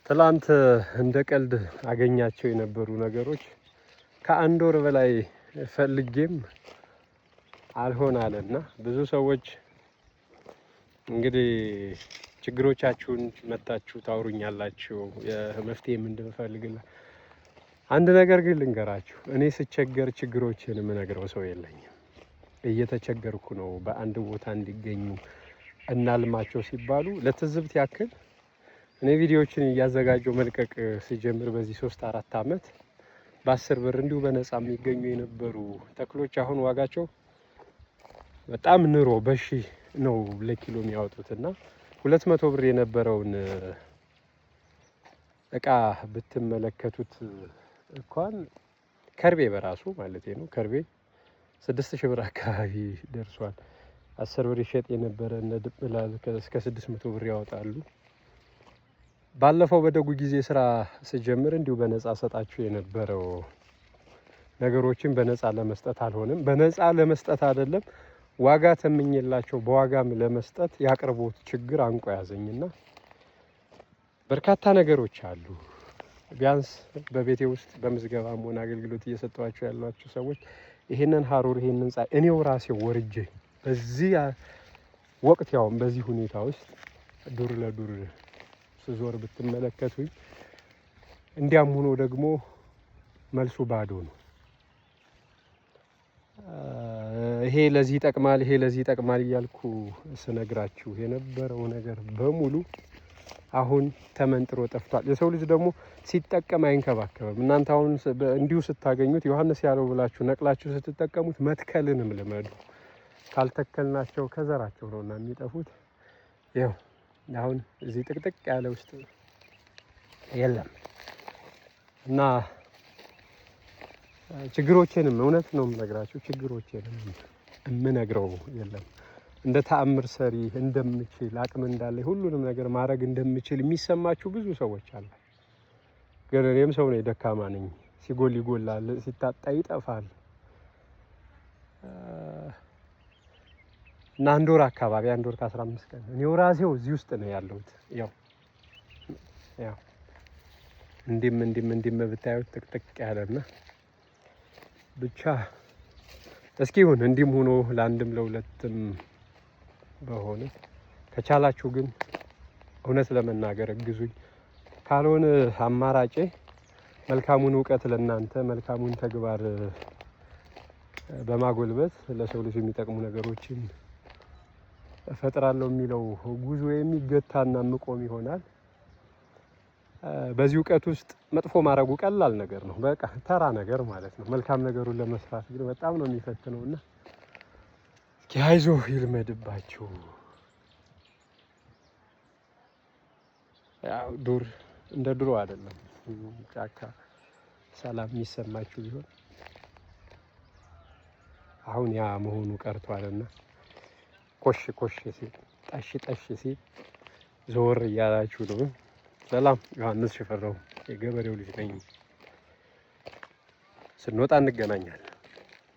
ትላንት እንደ ቀልድ አገኛቸው የነበሩ ነገሮች ከአንድ ወር በላይ ፈልጌም አልሆን አለና ብዙ ሰዎች እንግዲህ ችግሮቻችሁን መታችሁ ታውሩኛላችሁ፣ መፍትሄም እንድንፈልግላ። አንድ ነገር ግን ልንገራችሁ፣ እኔ ስቸገር ችግሮችን የምነግረው ሰው የለኝም። እየተቸገርኩ ነው፣ በአንድ ቦታ እንዲገኙ እናልማቸው ሲባሉ ለትዝብት ያክል እኔ ቪዲዮዎችን እያዘጋጀው መልቀቅ ሲጀምር በዚህ 3-4 ዓመት በ10 ብር እንዲሁ በነፃ የሚገኙ የነበሩ ተክሎች አሁን ዋጋቸው በጣም ንሮ በሺህ ነው ለኪሎ የሚያወጡት እና 200 ብር የነበረውን እቃ ብትመለከቱት እንኳን ከርቤ በራሱ ማለት ነው፣ ከርቤ 6000 ብር አካባቢ ደርሷል። 10 ብር ይሸጥ የነበረ እነ ድብላል እስከ 600 ብር ያወጣሉ። ባለፈው በደጉ ጊዜ ስራ ስጀምር እንዲሁ በነፃ ሰጣችሁ የነበረው ነገሮችን በነፃ ለመስጠት አልሆነም። በነፃ ለመስጠት አይደለም፣ ዋጋ ተምኜላቸው በዋጋም ለመስጠት ያቅርቦት ችግር አንቆ ያዘኝና በርካታ ነገሮች አሉ። ቢያንስ በቤቴ ውስጥ በምዝገባም ሆነ አገልግሎት እየሰጠኋቸው ያሏቸው ሰዎች ይሄንን ሀሩር ይሄንን ፀሐይ እኔው ራሴ ወርጄ በዚህ ወቅት ያውም በዚህ ሁኔታ ውስጥ ዱር ለዱር ስዞር ብትመለከቱኝ እንዲያም ሆኖ ደግሞ መልሱ ባዶ ነው። ይሄ ለዚህ ይጠቅማል፣ ይሄ ለዚህ ይጠቅማል እያልኩ ስነግራችሁ የነበረው ነገር በሙሉ አሁን ተመንጥሮ ጠፍቷል። የሰው ልጅ ደግሞ ሲጠቀም አይንከባከብም። እናንተ አሁን እንዲሁ ስታገኙት ዮሐንስ ያለው ብላችሁ ነቅላችሁ ስትጠቀሙት መትከልንም ልመዱ። ካልተከልናቸው ከዘራቸው ነውና የሚጠፉት። ይኸው አሁን እዚህ ጥቅጥቅ ያለ ውስጥ የለም እና ችግሮቼንም እውነት ነው የምነግራችሁ፣ ችግሮቼንም የምነግረው የለም። እንደ ተአምር ሰሪ እንደምችል አቅም እንዳለ ሁሉንም ነገር ማድረግ እንደምችል የሚሰማችሁ ብዙ ሰዎች አሉ። ግን እኔም ሰው ነኝ፣ ደካማ ነኝ። ሲጎል ይጎላል፣ ሲታጣ ይጠፋል። እና አንድ ወር አካባቢ አንድ ወር ከ15 ቀን እኔው ራሴው እዚህ ውስጥ ነው ያለሁት። ያው ያው እንዲም እንዲም እንዲም ብታዩት ጥቅጥቅ ያለና ብቻ እስኪ ይሁን እንዲህም ሆኖ ለአንድም ለሁለትም በሆነ ከቻላችሁ ግን እውነት ለመናገር እግዙኝ። ካልሆነ አማራጬ መልካሙን እውቀት ለእናንተ መልካሙን ተግባር በማጎልበት ለሰው ልጅ የሚጠቅሙ ነገሮችን እፈጥራለሁ የሚለው ጉዞ የሚገታና ምቆም ይሆናል። በዚህ እውቀት ውስጥ መጥፎ ማድረጉ ቀላል ነገር ነው፣ በቃ ተራ ነገር ማለት ነው። መልካም ነገሩን ለመስራት ግን በጣም ነው የሚፈትነውና እስኪ አይዞህ ይልመድባችሁ። ያው ዱር እንደ ድሮ አይደለም። ጫካ ሰላም የሚሰማችሁ ቢሆን አሁን ያ መሆኑ ቀርቷልና ኮሽ ኮሽ ሲል ጠሽ ጠሽ ሲል ዞር እያላችሁ ነው። ሰላም፣ ዮሐንስ ሽፈራው የገበሬው ልጅ ነኝ። ስንወጣ እንገናኛለን።